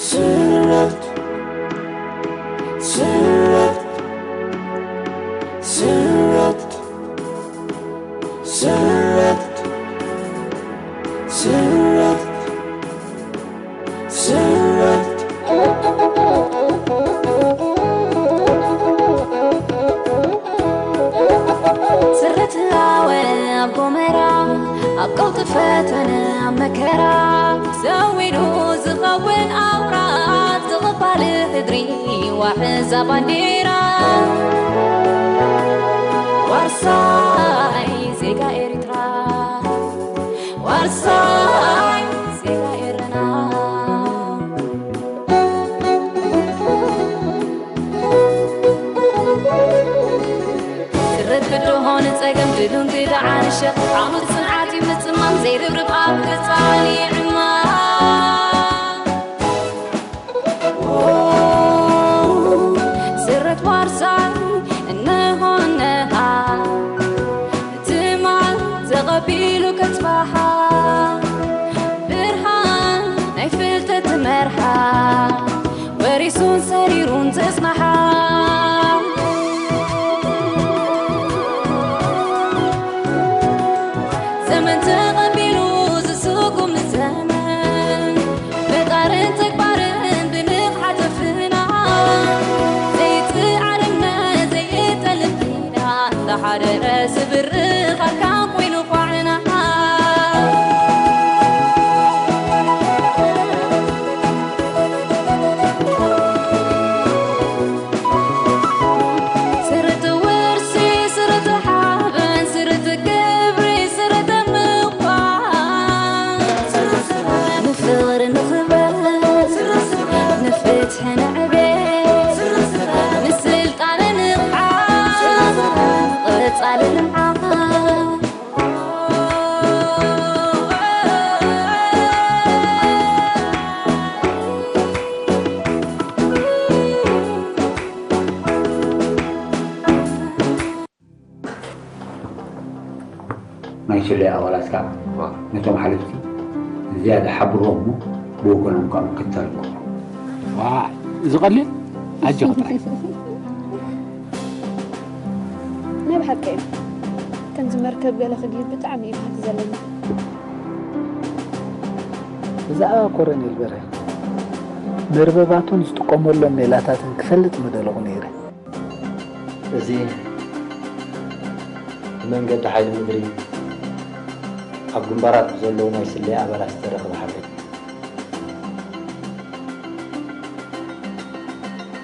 ስረት፣ ስረት፣ ስረት፣ ስረት፣ ስረት፣ ስረት። ስረት ሃወ ኣብ ጎመራ፣ ኣብ ቀውጢ ፈተነ ኣብ መከራ፣ ዘዊዱ ዝኸውን ኣውራ፣ ዝቕባል ህድሪ ዋሕዛ ባንዴራ። ዋርሳይ ዜጋ ኤርትራ፣ ዋርሳይ ዜጋ ኤረና። ስረት ብድሆ ንጸገም ብልምዲ ደዓርሸ፣ ዓውዲ ጽንዓት እዩ ምጽማም፣ ዘይርብርብ ኣብ ክጻን ይዕማም። ስረት ዋርሳይ እንሆ እነሃ፣ ትማል ተቐቢሉ ከጽባሓ፣ ብርሃን ናይ ፍልጠት መርሓ፣ ወሪሱን ሰሪሩን ዘጽናሓ። ዘመን ተቐቢሉ ዝስጉም ዘመን፣ ብቃልን ተግባርን ብንቕሓት ኣፍና፣ ዘይጥዓርነት ዘይጠልብ ኪዳን፣ እንዳሓደረ ስብር ኻርካ ኮይኑ ኳዕና። ስርት ውርሲ፣ ስርት ሓበን፣ ስርት ክብሪ፣ ስርት ምዃን፣ ንፍቕሪ ንኽበር፣ ንፍትሒ ንዕቤት፣ ንስልጣነ ንቕሓት፣ ንቐጻሊ ልምዓት። ናይ ሽለያ ኣባላት ከዓ ነቶም ሓለፍቲ ዝያዳ ሓብርዎም እሞ ብወገኖም ከዓ ምክትታል ይገብሩ። ዋይ፣ እዚ ቀሊል? ኣጆኺ ጥራይ። ናይ ብሓቂ እዩ። ከምዚ መርከብ ገለ ክድይብ ብጣዕሚ እዩ ባህጊ ዘለኒ። ብዛዕባ ኮረኔል በርሀ መርበባቱን ዝጥቀመሎም ሜላታትን ክፈልጥ ምደለኹ ነይረ። እዚ ብመንገዲ ሓይሊ ምድሪ ኣብ ግንባራት ብዘለዉ ናይ ስለያ ኣባላት ዝተረኽበ ሓበሬታ።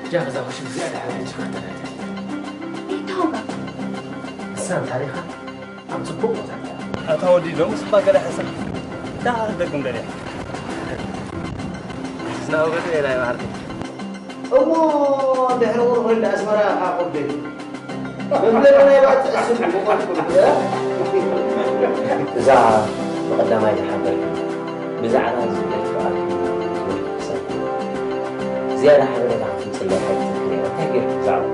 እጃ ገዛ ኩሽን ዝያዳ ሓበሬታ ይከተላል። ይታወቃ። ንሳን ታሪኻን ኣብ ጽቡቕ ቦታ ኣላ። ኣታ ወዲ ሎምስ እባ ገለ ሕሰብ። ደሓር ደጉም ደሊኻ። ዝናቡ ገለ ናይ ማዕርኪ። እሞ ድሕሪ ቁሩብ ወልደ ኣስመራ ሓቆብ ቤት። መብለዒ ናይ ባዕቲ ዕስብ ምቖልቁል። እዛ ብቐዳማይ ዝሓበረ ብዛዕባ ዝብለል ፍቓድ ዝብል ክሰብ ዝያዳ ሓበሬታ ክትምጽለይ ሓይልትልክ ነይረ። እንታይ ገይርኩ ብዛዕባ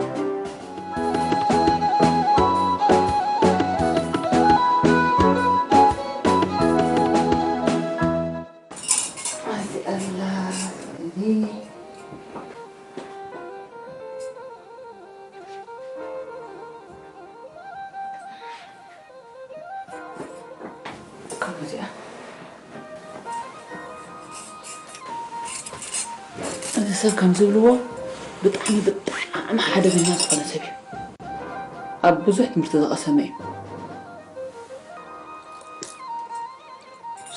እዚ ሰብ ከም ዝብልዎ ብጣዕሚ ብጣዕሚ ሓደገኛ ዝኾነ ሰብ እዩ። ኣብ ብዙሕ ትምህርቲ ዝቐሰመ እዩ።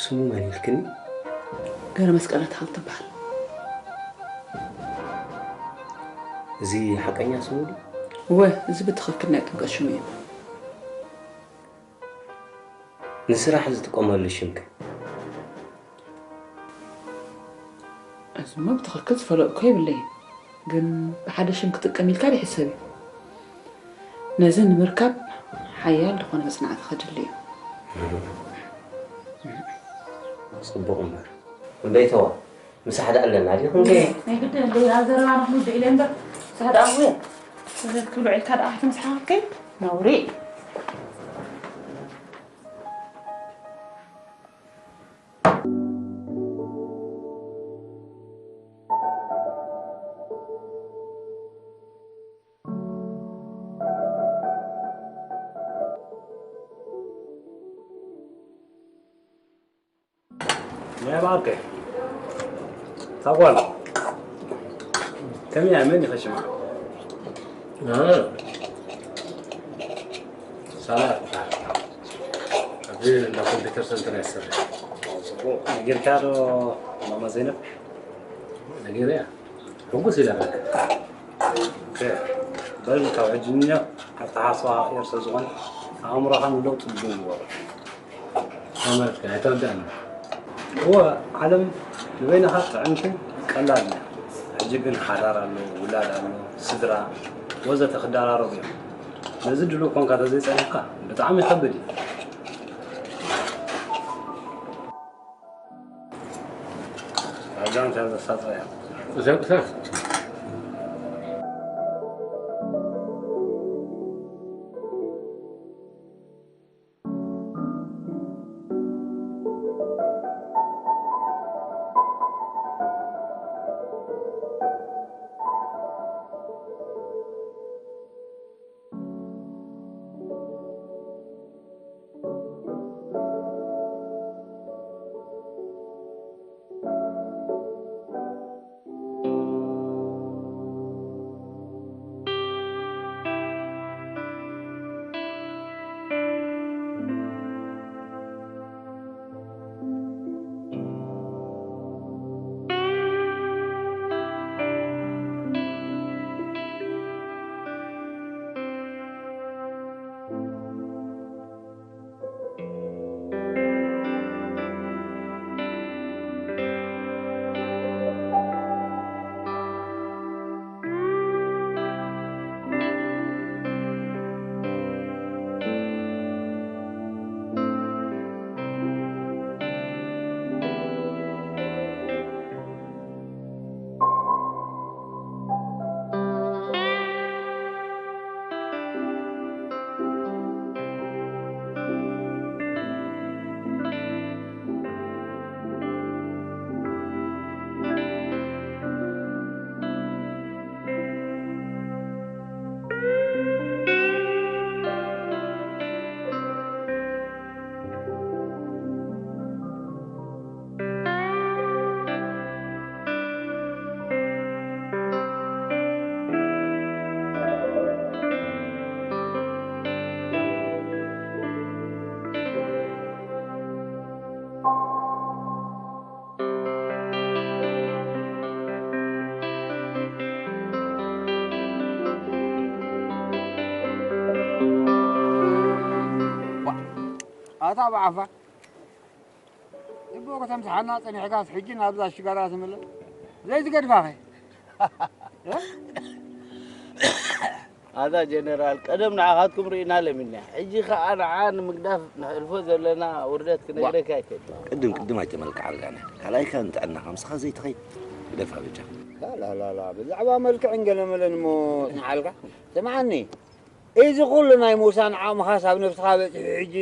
ስሙ መን ኢልክኒ? ገብረ መስቀል ኣትኽልቲ ትበሃል። እዚ ሓቀኛ ስሙ ድዩ? እወ፣ እዚ ብትኽክል ናይ ጥምቀት ሽሙ እዩ። ንስራሕ ዝጥቀመሉ ሽምከ? እዚማ ብትኽክል ዝፈለጥኩ የብለይን፣ ግን ብሓደ ሽም ክጥቀም ኢልካ ይሕሰብ እዩ። ነዚ ንምርካብ ሓያል ዝኾነ መጽናዕቲ ከድሊ እዩ። ጽቡቕ እምበር። እምበይተዋ፣ ምሳሕ ደኣ ኣለና ድዩ ክንደይ? ናይ ግድን እንደ ኣብ ዘረባ ንኽንውድእ ኢለ እምበር፣ ምሳሕ ደኣ እሞ እየ። ክትብል ውዒልካ ደኣ ክትምስሓኸኪ ነውሪ እዩ። ናይ ባከ ታጓል ከመይ እያ? መን ይኸሽማ? ሳላ ትበሃል። ኣብዚ እንዳ ኮምፒውተር ሰንተር እያ ትሰርሕ። ጽቡቕ። ነጊርካ ዶ ማማ ዘይነብ? ነጊረያ። ሕጉስ ኢለ በልካ። ኦኬ። በል ካብ ሕጂ ንኛ ኣተሓሳስባ ክቕየር ስለ ዝኾነ ኣእምሮኻ ንለውጢ ድልው ግበሮ። ተመልከ፣ ኣይተረዳእኒ። እወ፣ ዓለም ንበይንኻ ጥዕምትን ቀላልን እያ። ሕጂ ግን ሓዳር ኣሎ፣ ውላድ ኣሎ፣ ስድራ ወዘተ ክደራረቡ እዮም። ነዚ ድሉው ኮንካ ተዘይጸኒሕካ ብጣዕሚ ይኸብድ እዩ። ዳርጋ እንታይ ዘሳጥረ እያ። እዛ ቅሳስ። ኣታ ብዓፋ፣ ጽቡቕ ከተምስሓና ጸኒሕካስ፣ ሕጂ ናብዛ ሽጋራ ትምለስ? ዘይትገድፋኸ? ኣታ ጀነራል፣ ቀደም ንዓኻትኩም ርኢና ለሚድና። ሕጂ ኸኣ ንዓ ንምግዳፍ ነሕልፎ ዘለና ውርደት ክነግረካ ኣይክእልን። ቅድም ቅድም ኣይተመልካ ዓርጋነ። ካልኣይካ ንጥዕናኻ ምሳኻ ዘይትኸይድ ግደፋ በጃ። ላላላላ፣ ብዛዕባ መልክዕን ገለመለን እሞ ጽንዓልካ። ስምዓኒ፣ እዚ ኩሉ ናይ ሙሳን ዓቕምኻስ ኣብ ነብስኻ በጺሑ ሕጂ።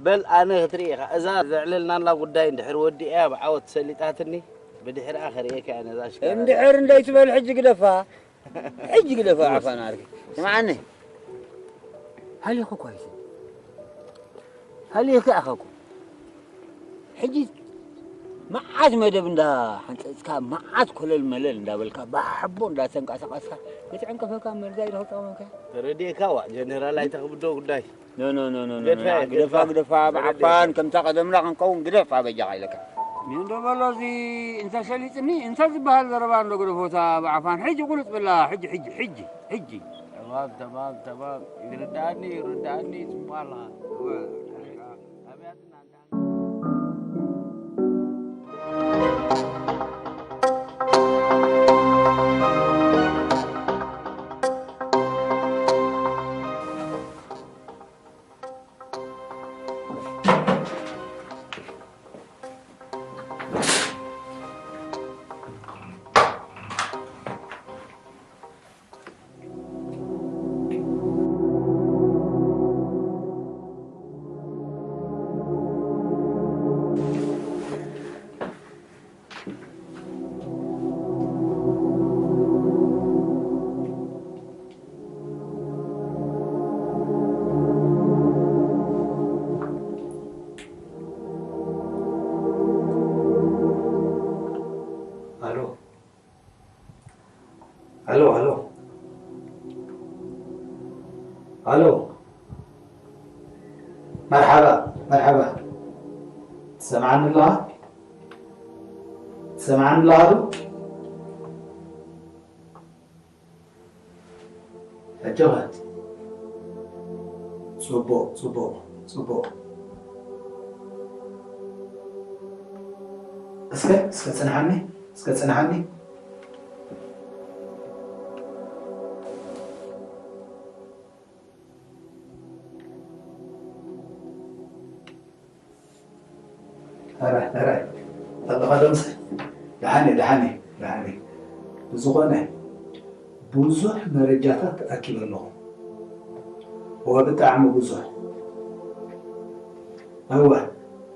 በል ኣነ ክትርኢ ኢኻ። እዛ ዘዕለልናላ ጉዳይ እንድሕር ወዲኣያ ብዓወት ሰሊጣትኒ፣ ብድሕሪኣ ከርእየካ እየ ነዛ ሽጋራ። እንድሕር እንደይትበል ሕጂ ግደፋ። ሕጂ ግደፋ ዓፋን ዓርኪ። ስምዓኒ። ሃሊኹ እኮ ኣይተ-፣ ሃሊኹ ኣኸኩ። ሕጂ መዓት መደብ እንዳሓንጸጽካ፣ መዓት ኮለል መለል እንዳበልካ፣ ባሕቦ እንዳተንቀሳቐስካ፣ ክትዕንቀፈካ መርዛ ኢልካ ተጠቐመካ። ተረዲእካ ዋ፣ ጀነራል ኣይተኽብዶ ጉዳይ። ኖ፣ ኖ፣ ኖ፣ ኖ፣ ኖ፣ ግደፋ፣ ግደፋ፣ ግደፋ። ግደፋ፣ ተረዲእካ። ብዓፋን ከምታ ቀደምና ክንከውን ግደፋ በጃኻ ኢለካ። እንዶ በሎ እዚ እንተ ሰሊጥኒ፣ እንተ ዝበሃል ዘረባ እንዶ ግደፎታ ብዓፋን። ሕጂ ቁርጽ ብላ፣ ሕጂ፣ ሕጂ፣ ሕጂ፣ ሕጂ። ተማም፣ ተማም፣ ተማም። ይርዳእኒ፣ ይርዳእኒ፣ ጽቡቕ ኣለኻ። እወ፣ ኣብያትና እንዳ ኣሎ። መርሓባ፣ መርሓባ። ትሰምዓኒ ኣለኻ? ትሰምዓኒ ኣለኻ ዶ? ሕጂ ኸ? ጽቡቕ፣ ጽቡቕ፣ ጽቡቕ። እስከ፣ እስከ ጽንሓኒ፣ እስከ ጽንሓኒ። ኧረ፣ ኧረ፣ ጠበቓ ደምሰ፣ ደሓን እየ፣ ደሓን እየ፣ ደሓን እየ። ብዝኾነ፣ ብዙሕ መረጃታት ኣኪበ ኣለኹ። እወ፣ ብጣዕሚ ብዙሕ። እወ፣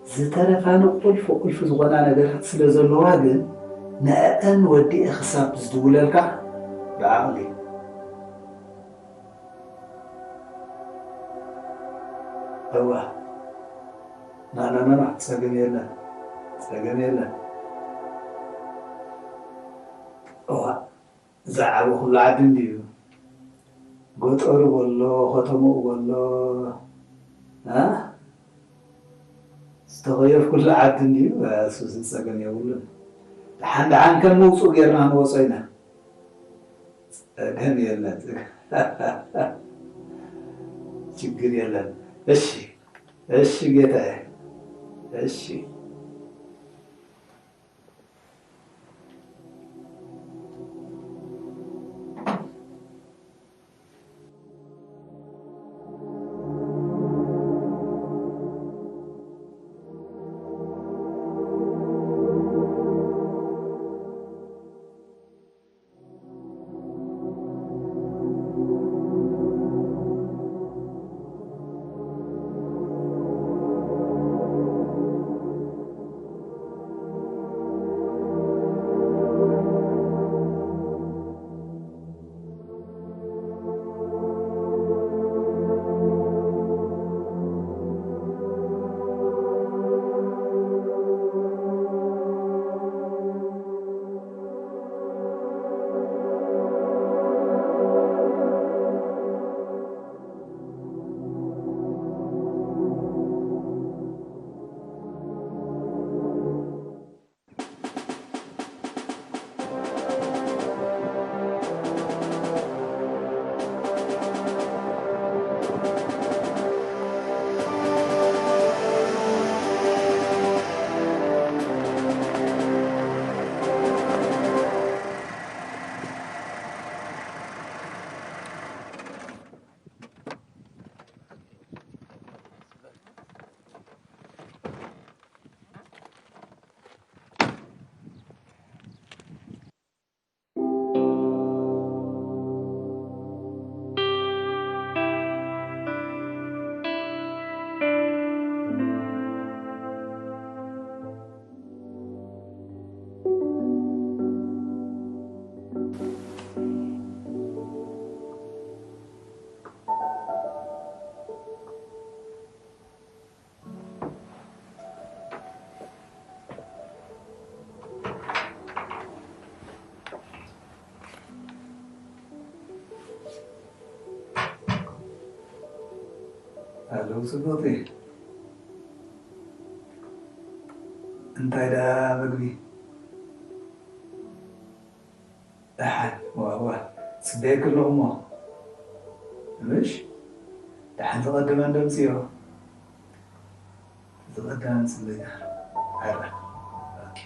ዝተረፋኒ ቁልፊ ቁልፊ ዝኾና ነገራት ስለ ዘለዋ ግን፣ ንዐአን ወዲኤ ክሳብ ዝድውለልካ ብዓቕሊ። እዋ፣ ና፣ ና፣ ና፣ ና፣ ጸገም የለን፣ ጸገም የለን። እዋ፣ እዛ ዓቢ ኩሉ ዓዲ እንድዩ። ገጠሩ በሎ፣ ከተማኡ በሎ፣ እ? ዝተኸየፍኩሉ ዓዲ እንድዩ። እሱስ ጸገም የብሉን። ደሓን ደሓን ከም ምውጽኡ ጌርና ንወጾ ኢና። ጸገም የለን። ችግር የለን። እሺ፣ እሺ ጌታዬ፣ እሺ። ኣለዉ ጽቡቕቲ። እንታይ ደኣ መግቢ? ደሓን፣ ዋ፣ ዋ፣ ጽበየኪ ኣለኹ እሞ። ምሽ? ደሓን ዝቐደመ እንደምጽዮ። ዝቐደመ ጽበያ። ኣረ። ኦኬ።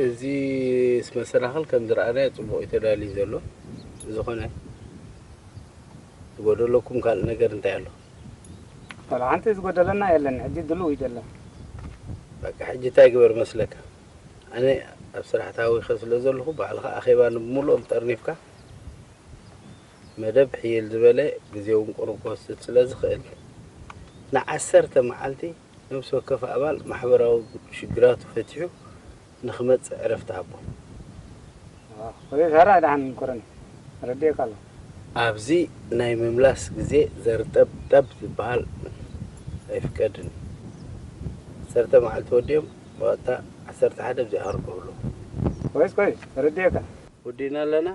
እዚ መሰናኽል ከም ዝረኣናዮ ጽቡቕ እዩ ተዳልዩ ዘሎ። ዝኾነ ዝጎደለኩም ካልእ ነገር እንታይ ኣሎ? ዋላ ሓንቲ ዝጎደለና የለን። ሕጂ ድሉው እዩ ዘሎ። በቃ ሕጂ እንታይ ግበር መስለካ? ኣነ ኣብ ስራሕ ታዊኸ ስለ ዘለኹ ባዕልኻ ኣኼባ ንምሉኦም ጠርኒፍካ መደብ ሕይል ዝበለ ግዜ እውን ቁሩብ ክወስድ ስለ ዝኽእል ንዓሰርተ መዓልቲ ነብሲ ወከፍ ኣባል ማሕበራዊ ሽግራቱ ፈቲሑ ንኽመጽእ ዕረፍቲ ሃቦ። ወይ ዛራ ደሓን ኮረኒ ረድኤካ ኣሎ። ኣብዚ ናይ ምምላስ ግዜ ዘርጠብጠብ ዝበሃል ኣይፍቀድን። ዓሰርተ መዓልቲ ወዲኦም ብቐጥታ ዓሰርተ ሓደ ኣብዚኣ ክርከቡ ኣለዎም። ወይስ ቆይ ረድኤካ። ወዲእና ኣለና።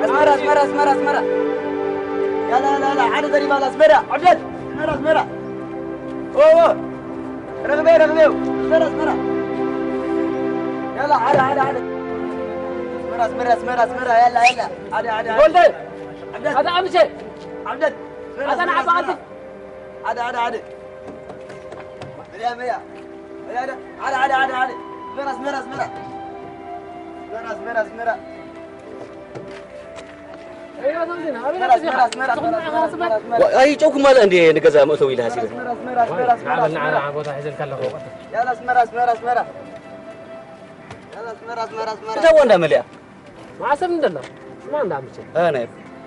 ኣስመራ ኣስመራ ኣስመራ ኣስመራ ያላ ያላ ያላ ሓደ ዘሪባ ኣላ ኣስመራ ዓብደት ኣስመራ ኣስመራ ኦ ኦ ረግቤ ረግቤው ኣስመራ ኣስመራ ያላ ሓደ ሓደ ሓደ ኣስመራ ኣስመራ ኣስመራ ኣስመራ ያላ ያላ ሓደ ሓደ ሓደ ወልደ ዓብደት ኣታ ኣምሸ ዓብደት ኣታ ንዓባ ኣንተ ሓደ ሓደ ሓደ መያ መያ መያ ሓደ ሓደ ሓደ ሓደ ኣስመራ ኣስመራ ኣስመራ ኣስመራ ኣስመራ ኣስመራ ኣይ ጨውኩም ማለት እንዴ ንገዛ መእተው ኢለ ሃሲበ ንዓበል ንዓና ቦታ ሒዘልካ ኣለኹ ያላ ኣስመራ ኣስመራ ኣስመራ ያላ ኣስመራ ኣስመራ ኣስመራ እታ ወንዳ መሊኣ ማዕሰብ እንደላ ስማ እንዳ ምቸ ኣነ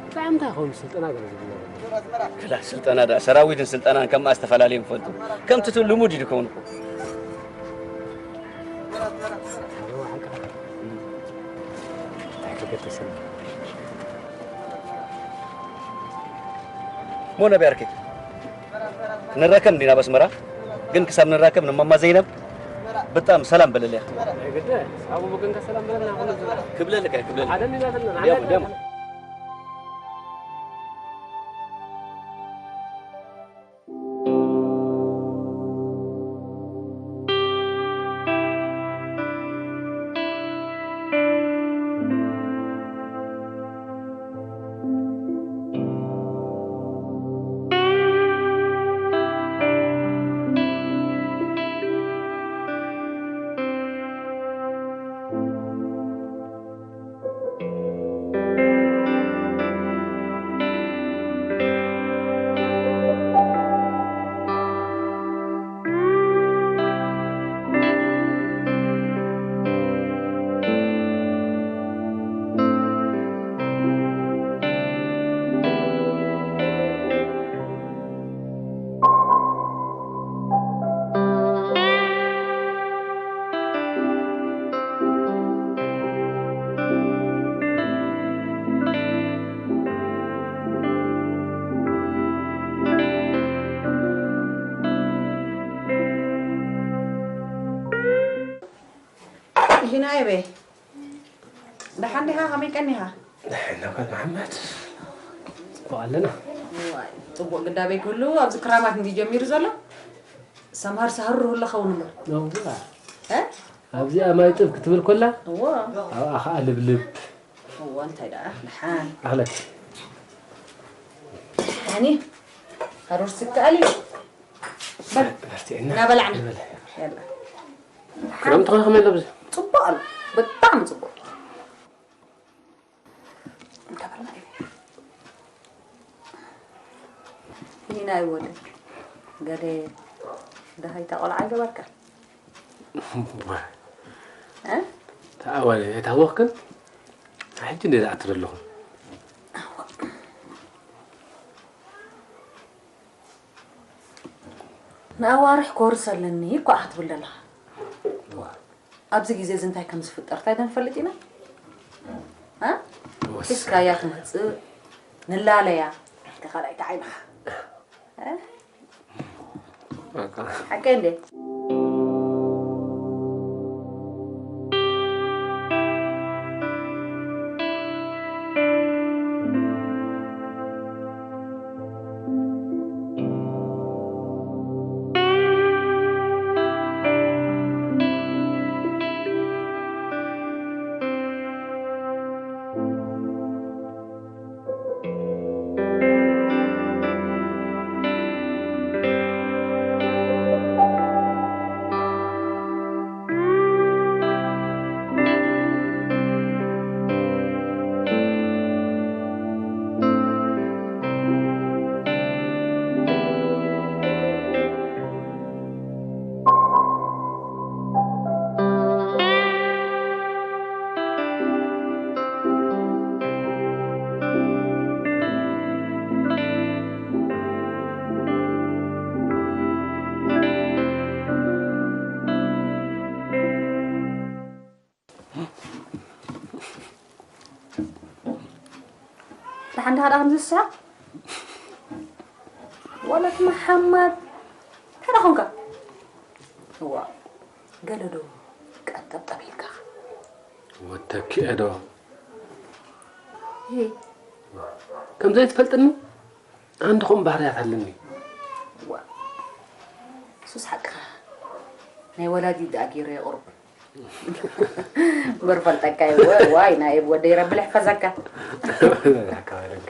እንታይ እንታይ ኾን ስልጠና ገለ ዝግበር ክላ ስልጠና ዳ ሰራዊትን ስልጠናን ከም ኣስተፈላለዩ ይፈልጡ ከምቲ ቱ ልሙድ እዩ ዝኸውን እኮ ሞነ ቢያርኪ ንራከብ እንዲና በስመራ ግን ክሳብ ንራከብ ንማማ ዘይነብ ብጣም ሰላም በለለያ ግደ ኣቡ ግን ከሰላም በለና ክብለልካ ክብለልካ ሓደ እንዲና ዘለና ሓደ እንዲና ሂናየ በይ ደሓን ዲኻ? ከመይ ቀኒኻ? ደሓን ጓል መሓመድ። ጽቡቕ ኣለና። ዋይ፣ ጽቡቕ ግዳበይ ክህሉ ኣብዚ ክራማት እንዲ ጀሚሩ ዘሎ። ሰምሃር ሳህሩ ህሎ ኸውን እምበር። ነውራ። እ? ኣብዚኣ ማይ ጥብ ክትብል ኮላ፣ እዎ። ኣብኣ ኸኣ ልብልብ። እዎ፣ እንታይ ደኣ? ደሓን። ኣኽለኪ። ሃኒ፣ ሃሩር ስከኣል እዩ። በል፣ በርቲዕና። እናበላዕና። ንበልዕ። የላ። ክረምቲ ኸ ከመይ ኣሎ ብዚ? ጽቡቕ ኣሎ። ብጣዕሚ ጽቡቕ። ይናይ ወደ ገደ ደሃይታ ቆልዓ ይገበርካ። ተኣዋለ የታወኽክን? ሕጂ እንደ ዝኣትር ኣለኹ። ንኣዋርሕ ኮርስ ኣለኒ እኳ ክትብል ዘለኻ። ኣብዚ ግዜ እዚ እንታይ ከም ዝፍጠር እንታይ ዶ ንፈልጥ ኢና? እ? ወስ- ሒዝካያ ትመጽእ፣ ንላለያ፣ ተኻላይታ ዓይንኻ። እ? በቃ። ሓቀይ እንዴ? ደሓን ዲኻ ደኣ ከምዚ ዝስሕቕ? ወለት መሓመድ፣ እንታይ ደኣ ኾንካ? እዋ፣ ገለ ዶ ቀንጠብጠብ ኢልካ? ወተኪኤ ዶ? ሄ። ከም ዘይትፈልጥኒ? ኣንድ ኹም ባህርያት ኣለኒ። ዋ። ሱስ ሓቅኻ። ናይ ወላዲት ደኣ ገይረ የቕርብ። እምበር ፈልጠካ እየ። ወ-፣ ዋይ፣ ናይ ወደይ ረቢ ልሕፈዘካ። ሓካ በለካ።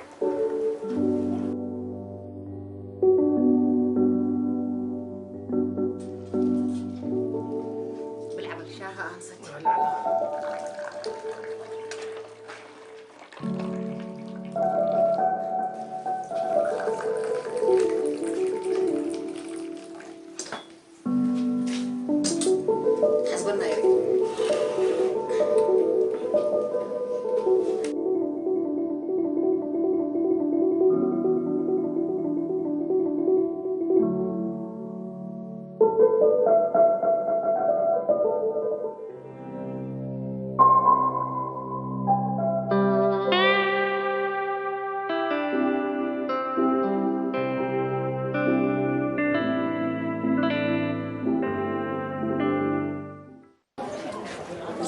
ብልዓ በል፣ ሻሂ ኸኣ ሰቲ። ሓስበና ይርኢ።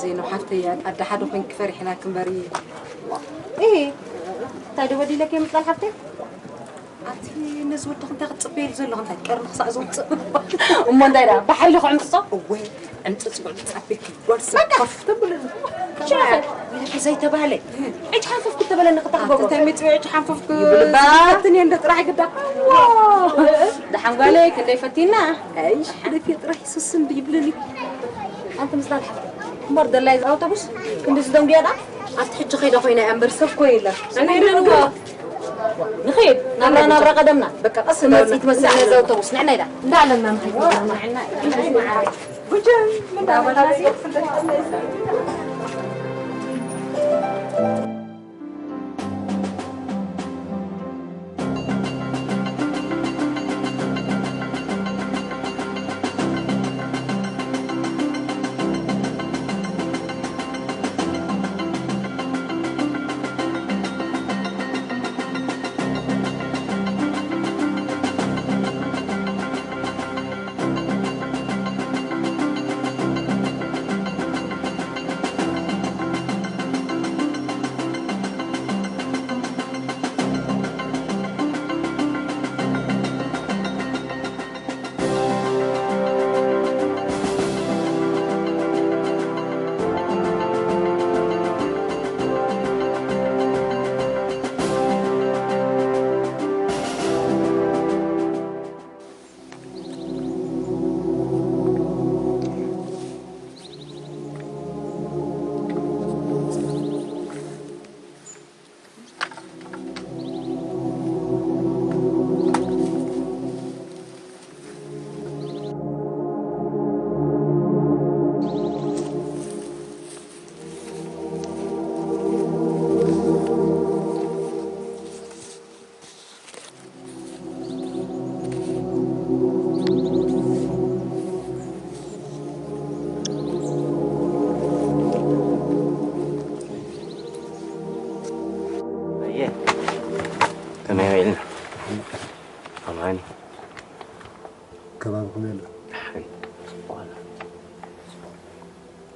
ዜኑ ሓፍተይ፣ ኣደ ሓደ ኮይንኪ ፈሪሕናኪ እምበሪ። እ፣ እንታይ ዶ በዲለኪ እየ ምጽላል ሓፍተይ? ኣቲ ነዚ ወድኺ እንታይ ክትጽበየሉ ዘለኺ? እንታይ ቀርኒ ክሳዕ ዝውጽእ? እሞ እንታይ ደኣ ብሓይሊ ክዕምጽጾ? እወ፣ ዕምጽጽ ጉዕጽ ኣቢልኪ ጓል ሰብ በቃ። ኮፍ ተብልሉ። ሸረፈ፣ ኢልኪ ዘይተባህለ። ዕጭ ሓንፈፍኩ ተበለኒ ክታ ኣቲ ክገብሮ። እንታይ መጽዮ ዕጭ ሓንፈፍኩ? ይብልባ። ፈትኒ እንደ ጥራሕ ግዳ። ደሓን ጓለይ፣ ክንደይ ፈቲና? ኣይ፣ ደፊ ጥራሕ ስስን ይብለኒ። ኣንቲ ምስላ ሓፍቲ። እምበር ደላይ ኣውቶቡስ ክንዲ ዝደንጉያ ደኣ? ኣብቲ ሕጂ ከይደ ኮይና እያ እምበር ሰብ እኮ የለን። ንኸይድ፣ ናብራ፣ ናብራ ቀደምና። በቃ ቀስ ትመጽእ እናበልና። ትመስል ነዛ ኣውቶቡስ። ንዕና ኢዳ። እንዳ ኣለና ንኸይድ። ጉጀም፣ ምን ዳበላ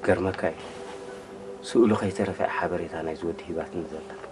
ገርመካ እዩ። ስእሉ ከይተረፈ ሓበሬታ ናይዚ ወዲ ሂባትኒ ዘላ።